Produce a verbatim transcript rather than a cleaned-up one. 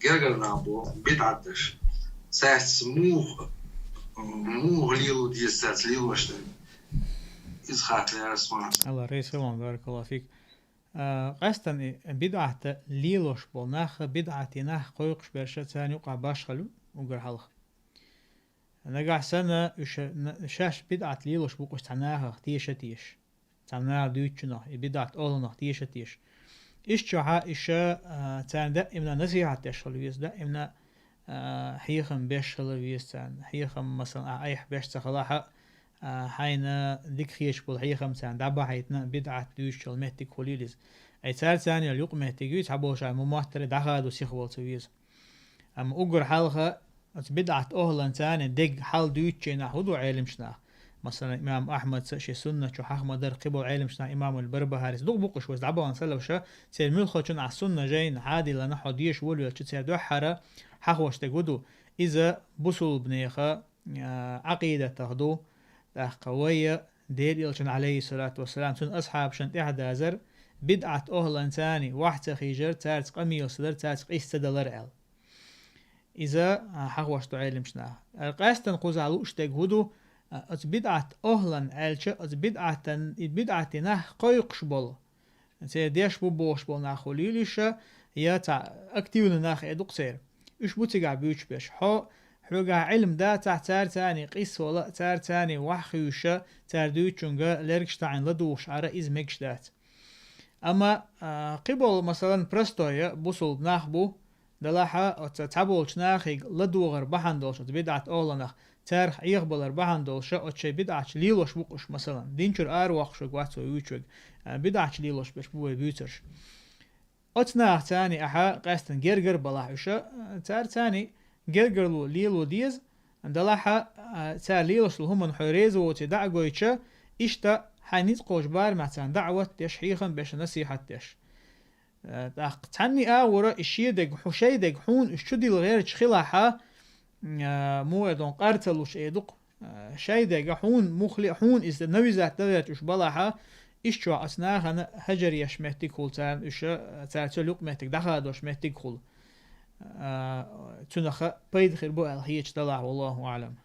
Гергара нах бу бидӀат деш. Цаьрца муха, муха лело деза, цаьрца лелош дерг. Иза хаттар яра суна. Алла реза хилва, баракаллаху фик. А, къаьстан и бидӀат лелош болу нах, бидӀати нах кхойкхуш берш царна юкъахь башхалла уггар хьалха. Нагахь санна уьш, н-, шаьш бидӀат лелош бу-кх уьш цхьа нахах теша-теша. Цхьа наха дуьйцучунах, и бидӀат охӀланах теша-теша. Иштта чохь а иша, а, царна даимна насихьат деш хила веза, даимна, а, хьехам беш хила веза царна. Хьехам, масалан, ахь айхьа беш ца хилахь а, а, хьайна дика хеташ болу хьехам царна дӀабахьийтина, бидӀат дуьйцучул меттиг хуьлийла иза. Ай цара царна йолу юкъаметтиг ю, цхьаболчара ма-моттара дӀахадо сиха волу ца веза. Амма уггар хьалха оцу бидӀат охӀлан царна дегга хьал дуьйцучу нах хӀун ду Ӏеламчу нах? Масалан, имам Ахьмадца шен суннат чу хьаха ма-дарра кхин болу Ӏеламчу нах, имамул Барбахарис, дукха бу-кх уьш вайца дӀабахана салафаша, церан муьлххачунна ахь сунна жайна хьадийлана хьо деша волавелча церан дуьххьара хьахош дерг хӀун ду? Иза бусулбанеха, а, Ӏакъидатах ду, тӀаккха вайа Делан Элчан, Ӏалайхиссалату вассалам, цуьнан асхьабашна тӀаьхьадазар, бидӀат охӀлан царна вахь ца хийжар, цаьрца къамелаш ца дар, цаьрца къийса ца далар аьлла. Иза, а, хьахош ду Ӏеламчу наха. Ара къаьстан кхузахь лууш дерг хӀун ду, а, оцу бидӀат охӀлан аьлча, оцу бидӀатан, и бидӀати нах кхойкхуш болу. Церан деш бу бохуш болу нах хуьлийла иша, я цхьа активни нах э ду-кх церан. Уьш бу цигахь буьйцуш берш. Хьо, хьоьгахь Ӏилма дацахь, цара царна къийса вала, цара царна вахь хуьйша, цара дуьйцучуьнга лергаш таӀийна ладугӀуш Ӏара иза мегаш дац. Амма, а, кхин болу, масалан, простой бусулба нах бу, делахь а оцу цхьаболчу нахе ладогӀар бахьана долуш оцу бидӀат охӀланах, царах Ӏехабалар бахьана долуш оцу шайн бидӀаташ лелош бу-кх уьш, масалан, дин чуьра аравоккхуш верг вац вай вуьйцург, а, бидӀаташ лелош берш бу вай буьйцурш. Оцу нахаца царна ахьа къаьстина гергара балахь уьш, а, цара царна гергарло лело деза, делахь а, а, цара лелош долу хӀуманна хьо реза воций дӀа а гойтуш, иштта хьайн ницкъ кхочу барамехь царна даӀват деш, хьехам беш, насихьат деш. Э, тӀаккха цхьанна а агӀора и шен дерг, хьо шайн дерг хьуна уьш чу дилла гӀерташ хилахь, а, муха эр ду, къар ца луш эр ду-кх, э, шайн дерг хьуна мухли-, хьуна иза навизат дан гӀерташ уьш балахь, иштта чохь оцу нахана хьажар еш меттиг хуьлу царна уьш, э, цара цуьнан юкъаметтиг дӀахадош меттиг хуьлу. Э, цунах пайда хир бу аьлла хеташ далахь, валлаху аӀлам.